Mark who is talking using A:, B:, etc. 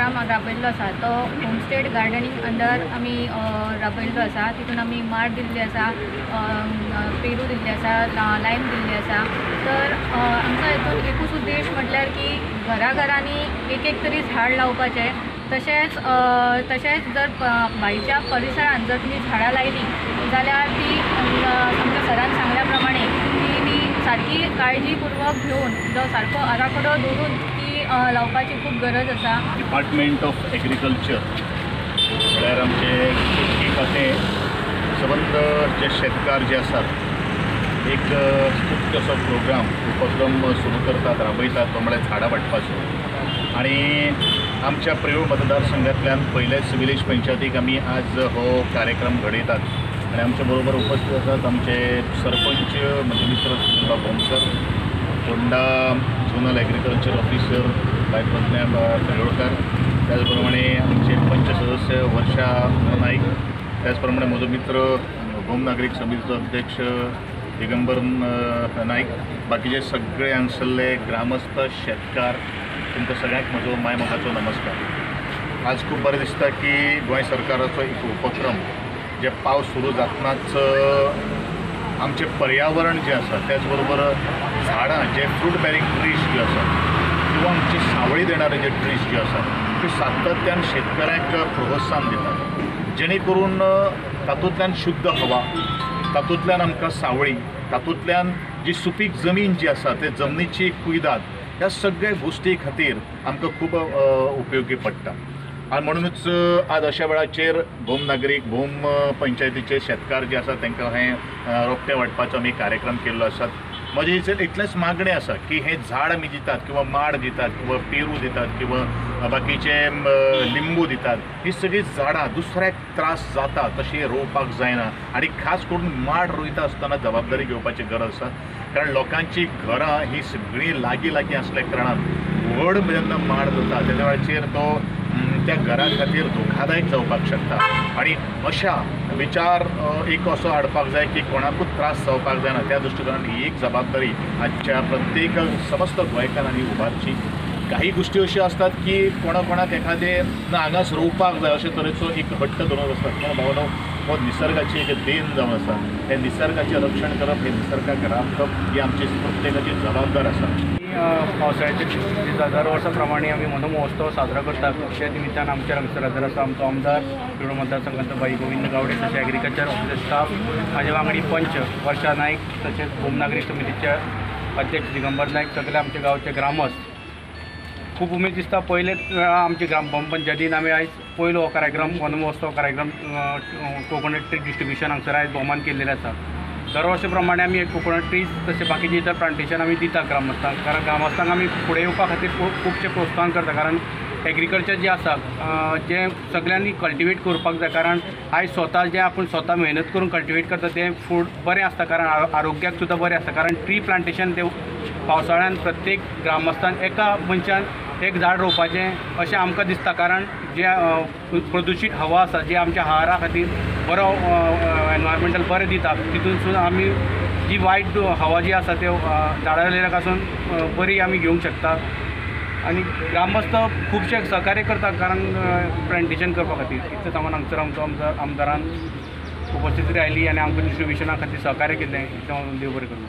A: Programme राबयल्लो आसा तो homestead gardening under आमी राबयल्लो आसा. तितून आमी माड दिल्ली आसा, पेरू दिल्ली आसा, लायम दिल्ली आसा. तर आमचो हेतून एकूच उद्देश म्हटल्यार की घराघरांनी एक एक तरी झाड लावपाचें. तशेंच तशेंच जर भायच्या परिसरांत जर तुमी झाडां लायलीं जाल्यार ती आमच्या सरान सांगल्या प्रमाणे की ती सारकी काळजीपूर्वक घेवन जो सारको आराखडो दवरून ती लावपाची खूब गरज आसा.
B: डिपार्टमेंट ऑफ एग्रीकल्चर म्हळ्यार आमचे शेतकी खातें सबंद जे शेतकार जे आसात एक स्तुत्य असो प्रोग्राम उपक्रम सुरू करतात, राबयतात, तो म्हळ्यार झाडां वांटपाचो. आनी आमच्या प्रियोळ मतदारसंघांतल्यान पयल्याच विलेज पंचायतीक आमी आज हो कार्यक्रम घडयतात. आनी आमच्या बरोबर उपस्थित आसात आमचे सरपंच म्हजे मित्र Sunilbab Bhomsar, Ponda zonal agriculture officer बाय प्रज्ञा प्रियोळकर, त्याचप्रमाणे आमचे पंच सदस्य वर्षा नाईक, त्याचप्रमाणे म्हजो मित्र भोम नागरीक समितीचो अध्यक्ष दिगंबर नाईक, बाकीचे सगळे हांगसरले ग्रामस्थ शेतकार, तुमकां सगळ्यांक म्हजो मायमोगाचो नमस्कार. आज खूब बरें दिसता की गोंय सरकाराचो एक उपक्रम जे पावस सुरू जातनाच आमचें पर्यावरण जें आसा, त्याचबरोबर झाडां जे फ्रूट बेरींग ट्रीज जे आसा किंवा आमची सावळी देणारे जे ट्रीज जे आसा ते सातत्यान शेतकऱ्यांक प्रोत्साहन दितात, जेणे करून तातूंतल्यान शुद्ध हवा, तातूंतल्यान आमकां सावळी, तातूंतल्यान जी सुपीक जमीन जी आसा ते जमनीची कुयदाद, ह्या सगळ्या गोश्टी खातीर आमकां खूब उपयोगी पडटा. आनी म्हणुनूच आज अशा वेळाचेर भोम नागरीक, भोम पंचायतीचे शेतकार जे आसा तांकां हें रोपटे वांटपाचो आमी कार्यक्रम केल्लो आसा. म्हजें इतलेंच मागणें आसा की हें झाड आमी दितात किंवा माड दितात किंवा पेरू दितात किंवा बाकीचे लिंबू दितात, ही सगळीं झाडां दुसऱ्याक त्रास जाता तशी रोवपाक जायना. आनी खास करून माड रोयता आसतना जबाबदारी घेवपाची गरज आसा, कारण लोकांची घरां ही सगळीं लागीं लागीं आसल्या कारणान व्हड जेन्ना माड जाता तेन्ना वेळाचेर तो त्या घरा खातीर धोकादायक जावपाक शकता. आनी अशा विचार एक असो हाडपाक जाय की कोणाकूच त्रास जावपाक जायना, त्या दृश्टिकोनान ही एक जबाबदारी आजच्या प्रत्येक समस्त गोंयकारांनी उबारची. काही गोश्टी अश्यो आसतात की कोणा कोणाक एखादें ना हांगाच रोवपाक जाय अशे तरेचो एक हट्ट धरून आसतात, पूण भावनो हो निसर्गाची एक देन जावन आसा. हें निसर्गाचें रक्षण करप, हें निसर्गाक राखप ही आमची प्रत्येकाची जबाबदार आसा.
C: पावसाळ्याचे दर वर्सा प्रमाणे आमी वनमहोत्सव साजरो करतात. त्या निमित्तान आमच्या हांगसर हजर आसा आमचो आमदार प्रियोळ मतदारसंघाचो भाई गोविंद गावडे, तशें एग्रीकल्चर ऑफिसर स्टाफ, म्हाजे वांगडी पंच वर्षा नाईक, तशेंच भोम नागरीक समितीचे अध्यक्ष दिगंबर नाईक, सगळे आमच्या गांवचे ग्रामस्थ. खूब उमेद दिसता. पयलेच वेळा आमचे ग्राम पंचायतीन आमी आयज पयलो हो कार्यक्रम वनमहोत्सव कार्यक्रम कोकोनट ट्री डिस्ट्रिब्युशन हांगसर आयज भोवमान केल्लेले आसा. दर वर्सा प्रमाणे आमी कोकोनट ट्रीज तशें बाकीचे इतर प्लांटेशन आमी दिता ग्रामस्थांक, कारण ग्रामस्थांक आमी फुडें येवपा खातीर खुबशें प्रोत्साहन करता. कारण एग्रीकल्चर जें आसा जें सगळ्यांनी कल्टिवेट करपाक जाय, कारण आयज स्वता जें आपूण स्वता मेहनत करून कल्टिवेट करता तें फूड बरें आसता, कारण आरोग्याक सुद्दां बरें आसता. कारण ट्री प्लांटेशन तें पावसाळ्यान प्रत्येक ग्रामस्थान एका मनशान एक झाड रोवपाचें अशें आमकां दिसता. कारण जें प्रदुशीत हवा आसा जी आमच्या आहारा खातीर बरो एनवायरमेंटल बरें दिता, तितूनसून आमी जी वायट हवा जी आसा त्यो झाडां रोयल्या पासून बरी आमी घेवंक शकता. आनी ग्रामस्थ खुबशे सहकार्य करतात कारण प्लांटेशन करपा खातीर. इतलें सामान हांगसर आमचो आमदारान उपस्थित रायली आनी आमकां डिस्ट्रिब्युशना खातीर सहकार्य केलें. इतलें देव बरें करूं.